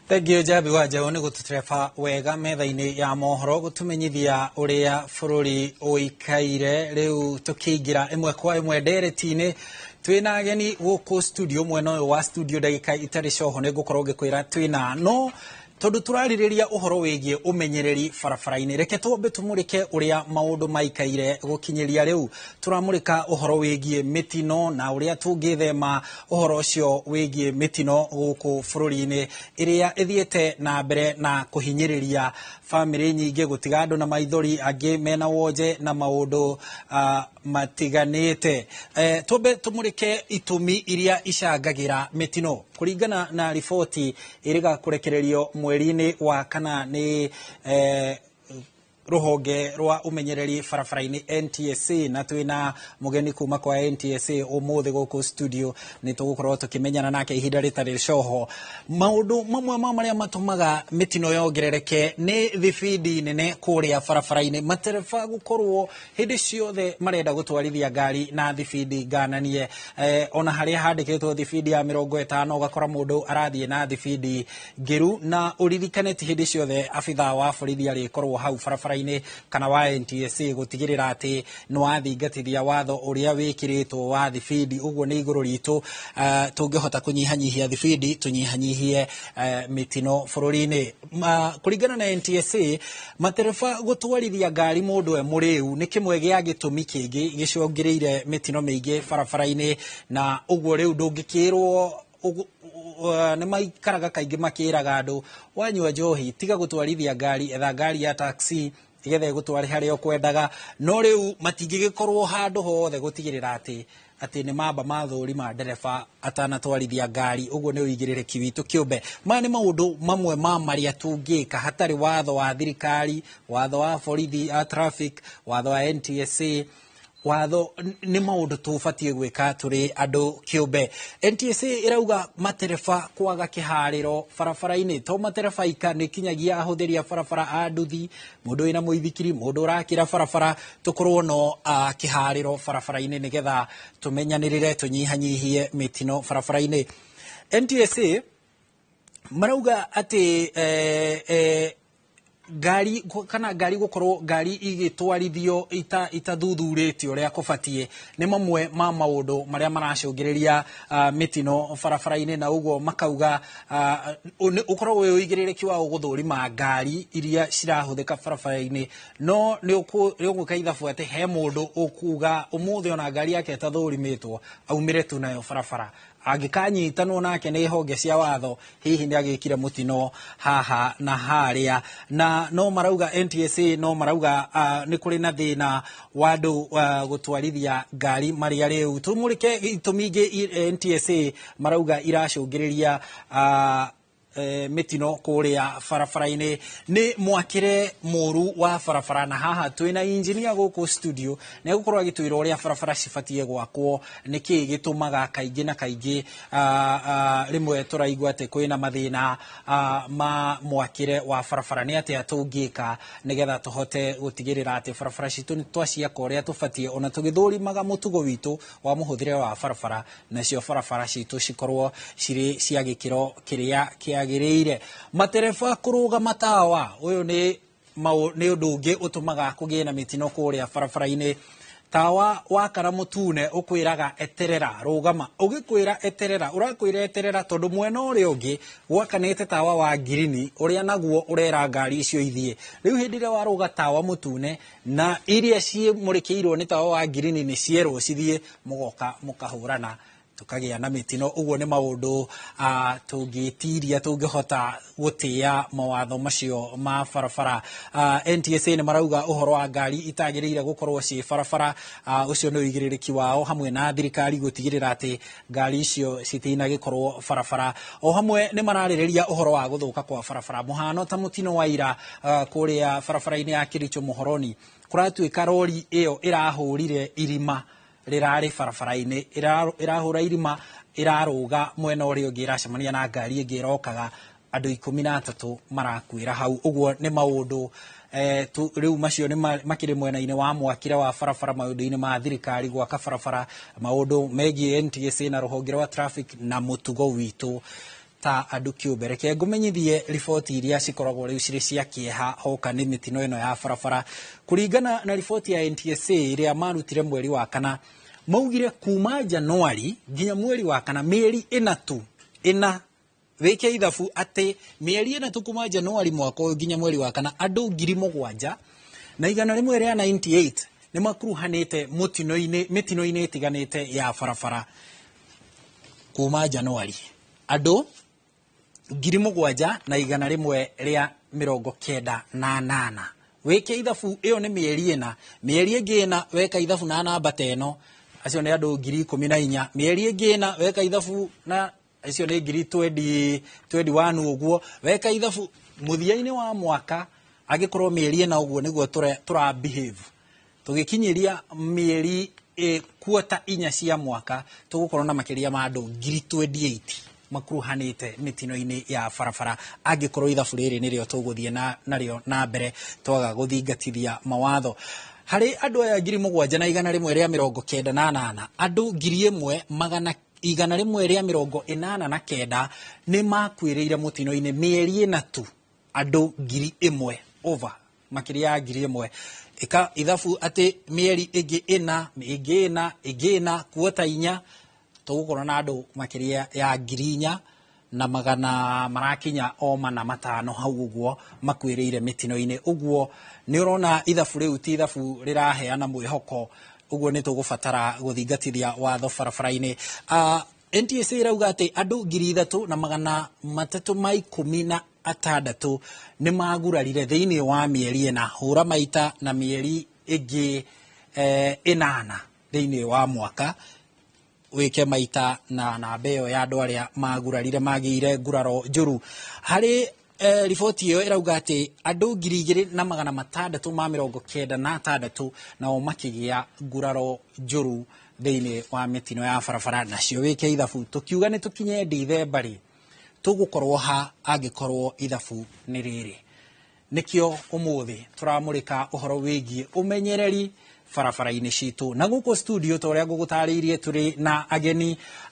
Thengiũ Njambi wa Njaũ nĩ gũtũtereba wega metha-inĩ ya mohoro, gũtũmenyithia ũrĩa bũrũri ũikaire. Rĩu tũkĩingĩra ĩmwe kwa ĩmwe ndereti-inĩ, twĩna ageni gũkũ studio, mwena ũyũ wa studio. Ndagĩka itarĩ coho nĩ ngũkorwo ngĩkwĩra twĩna, no tondũ tũrarĩrĩria ũhoro wĩgiĩ ũmenyereri barabara-inĩ, reke twambe tũmũrĩke ũrĩa maũndũ maikaire gũkinyĩria rĩu. Tũramũrĩka ũhoro wĩgiĩ mĩtino na ũrĩa tũngĩthema ũhoro ũcio wĩgiĩ mĩtino gũkũ bũrũri-inĩ, ĩrĩa ĩthiĩte na mbere na kũhinyĩrĩria bamĩrĩ nyingĩ, gũtiga andũ na maithori, angĩ mena wonje na maũndũ matiganĩte. Twambe tũmũrĩke itũmi iria icangagĩra mĩtino kũringana na riboti ĩrĩga kũrekererio mweri-inĩ wa kana nĩ rũhonge rwa ũmenyereri barabara-inĩ, NTSA. Na twĩna mũgeni kuma kwa NTSA ũmũthĩ gũkũ studio, nĩ tũgũkorwo tũkĩmenyana nake ihinda rĩtarĩ coho. Maũndũ mamwe ma marĩa matũmaga mĩtino yongerereke nĩ thibindi nene kũrĩa barabara-inĩ, matereba gũkorwo hĩndĩ ciothe marenda gũtwarithia ngari na thibindi ngananie. Ona harĩa handĩkĩtwo thibindi ya 50, ũgakora mũndũ arathiĩ na thibindi ngĩru. Na ũririkane ti hĩndĩ ciothe abithaa wa borithi arĩkorwo hau barabara-inĩ kana wa NTSA gũtigĩrĩra atĩ nĩ wathingatithia watho ũrĩa wĩkĩrĩtwo wa thibindi. Ũguo nĩ igũrũ ritũ, tũngĩhota kũnyihanyihia thibindi, tũnyihanyihie mĩtino bũrũri-inĩ. Kũringana na NTSA, matereba gũtwarithia ngari mũndũ e mũrĩu nĩ kĩmwe gĩa gĩtũmi kĩngĩ gĩcũngĩrĩire mĩtino mĩingĩ barabara-inĩ. Na ũguo rĩu ndũngĩkĩrwo, nĩ maikaraga kaingĩ makĩraga andũ, wanyua njohi tiga gũtwarithia ngari, etha ngari ya taxi nĩgetha ĩgũtware harĩa ũkwendaga. No rĩu matingĩgĩkorwo handũ hothe gũtigĩrĩra atĩ nĩ mamba mathũrima ndereba atanatwarithia ngari. Ũguo nĩ ũigĩrĩrĩki witũ kĩũmbe. Maya nĩ maũndũ mamwe ma marĩa tũngĩka hatarĩ watho wa thirikari, watho wa borithi a traffic, watho wa NTSA. Watho nĩ maũndũ tũbatiĩ gwĩka tũrĩ andũ kĩũmbe. NTSA ĩrauga matereba kwaga kĩharĩro barabara-inĩ, to matereba ika, nĩ kinyagia ahũthĩri a barabara, a nduthi, mũndũ wĩna mũithikiri, mũndũ ũrakĩra barabara, tũkorwo no kĩharĩro barabara-inĩ nĩgetha tũmenyanĩrĩre, tũnyihanyihie mĩtino barabara-inĩ. NTSA marauga atĩ ngari kana ngari gũkorwo ngari igĩtwarithio itathuthurĩtio ũrĩa kũbatiĩ nĩ mamwe ma maũndũ marĩa maracũngĩrĩria mĩtino barabara-inĩ. Na ũguo makauga ũkoragwo wĩ ũigĩrĩrĩki wa gũthũrima ngari iria cirahũthĩka barabara-inĩ. No nĩ ũgwĩka ithabu atĩ he mũndũ ũkuga ũmũthĩ ona ngari yake ĩtathũrimĩtwo aumĩre tu nayo barabara, angĩkanyitanwo nake nĩ honge cia watho, hihi nĩ agĩkire mũtino haha na harĩa. Na no marauga, NTSA no marauga nĩ kũrĩ na thĩna wa andũ gũtwarithia ngari marĩa rĩu. Tũmũrĩke itũmi ingĩ NTSA marauga iracũngĩrĩria mĩtino kũrĩa barabara-inĩ nĩ mwakĩre mũru wa barabara. Na haha twĩna engineer gũkũ studio, nĩ egũkorwo agĩtwĩra ũrĩa barabara cibatiĩ gwakwo, nĩkĩĩ gĩtũmaga kaingĩ na kaingĩ rĩmwe tũraigua atĩ kwĩna mathĩna ma mwakĩre wa barabara, nĩ atĩa tũngĩka nĩgetha tũhote gũtigĩrĩra atĩ barabara citũ nĩ twaciaka ũrĩa tũbatiĩ, ona tũgĩthũrimaga mũtugo witũ wa mũhũthĩre wa barabara, nacio barabara citũ cikorwo cirĩ cia gĩkĩro kĩrĩa kĩagĩrĩire. Matereba kũrũgama tawa, ũyũ nĩ nĩ ũndũ ũngĩ ũtũmaga kũgĩe na mĩtino kũrĩa barabara-inĩ. Tawa wakara mũtune ũkwĩraga eterera, rũgama. Ũgĩkwĩra eterera, ũrakwĩra eterera tondũ mwena ũrĩa ũngĩ gwakanĩte tawa wa ngirini, ũrĩa naguo ũrera ngari icio ithiĩ. Rĩu hĩndĩ ĩrĩa warũga tawa mũtune na iria ciĩmũrĩkĩirwo nĩ tawa wa ngirini nĩ cierwo cithiĩ, mũgoka mũkahũrana, tũkagĩa na mĩtino. Ũguo nĩ maũndũ tũngĩtiria tũngĩhota gũtĩa mawatho macio ma barabara. NTSA nĩ marauga ũhoro wa ngari itagĩrĩire gũkorwo ciĩ barabara, ũcio nĩ ũigĩrĩrĩki wao hamwe na thirikari gũtigĩrĩra atĩ ngari icio citinagĩkorwo barabara. O hamwe nĩ mararĩrĩria ũhoro wa gũthũka kwa barabara, mũhano ta mũtino wa ira kũrĩa barabara-inĩ ya Kericho Muhoroni. Kũratuĩka rori ĩyo ĩrahũrire irima rĩrarĩ barabara-inĩ, ĩrahũra irima, ĩrarũga mwena ũrĩa ũngĩ, ĩracemania na ngari ĩngĩ ĩrokaga, andũ 13 marakuĩra hau. Ũguo nĩ maũndũ rĩu macio nĩ makĩrĩ mwena-inĩ wa mwakĩre wa barabara, maũndũ-inĩ ma thirikari gwaka barabara, maũndũ megiĩ NTSA na rũhonge rwa traffic na mũtugo witũ. Ta andũ kĩũmbe, reke ngũmenyithie riboti iria cikoragwo rĩu cirĩ cia kĩeha hoka nĩ mĩtino ĩno ya barabara. Kũringana na riboti ya NTSA ĩrĩa marutire mweri wa kana, maugire kuma Januari nginya mweri wa kana, mĩeri ĩna tu, ĩna, wĩke ithabu atĩ mĩeri ĩna tu kuma Januari mwaka ũyũ nginya mweri wa kana, andũ 7,198 nĩ makuruhanĩte mũtino-inĩ, mĩtino-inĩ ĩtiganĩte ya barabara. Kuma Januari, andũ 7,198. Wĩke ithabu, ĩyo nĩ mĩeri ĩna. Mĩeri ĩngĩ ĩna, weka ithabu na namba ta ĩno, acio nĩ andũ 14,000. Mĩeri ĩngĩ ĩna, weka ithabu na acio nĩ ngiri 21 ũguo. Weka ithabu mũthia-inĩ wa mwaka, angĩkorwo mĩeri ĩna ũguo nĩguo tũra behave, tũgĩkinyĩria mĩeri kuota 4 cia mwaka, tũgũkorwo na makĩria ma andũ 28,000 makuruhanĩte mĩtino-inĩ ya barabara, angĩkorwo ithabu rĩrĩ nĩrĩo tũgũthiĩ narĩo na mbere twaga gũthingatithia mawatho. Harĩ andũ aya 7,198, andũ 1,189 nĩ makuĩrĩire mũtino-inĩ mĩeri ĩna tu. Andũ 1,000 over, makĩria ya 1,000. Ĩka ithabu atĩ mĩeri ĩngĩ ĩna, ĩngĩ ĩna, ĩngĩ ĩna, kuota 4, tũgũkorwo na andũ makĩria ya 4,400 marakinya o 405 hau ũguo makuĩrĩire mĩtino-inĩ. Ũguo nĩ ũrona ithabu rĩu ti ithabu rĩraheana mwĩhoko. Ũguo nĩ tũgũbatara gũthingatithia watho barabara-inĩ. NTSA ĩrauga atĩ andũ 3,316 nĩ magurarire thĩinĩ wa mĩeri ĩna. Hũra maita na mĩeri ĩngĩ 8 thĩinĩ wa mwaka, wĩke maita na namba ĩyo ya andũ arĩa magurarire, magĩire nguraro njũru. Harĩ riboti ĩyo ĩrauga atĩ andũ 2,696 nao makĩgĩa nguraro njũru thĩinĩ wa mĩtino ya barabara. Nacio wĩke ithabu, tũkiuga nĩ tũkinye Dithemba rĩ, tũgũkorwo ha angĩkorwo ithabu nĩ rĩrĩ? Nĩkĩo ũmũthĩ tũramũrĩka ũhoro wĩgiĩ ũmenyereri barabara-inĩ citũ, na gũkũ studio, ta ũrĩa ngũgũtarĩirie, tũrĩ na ageni.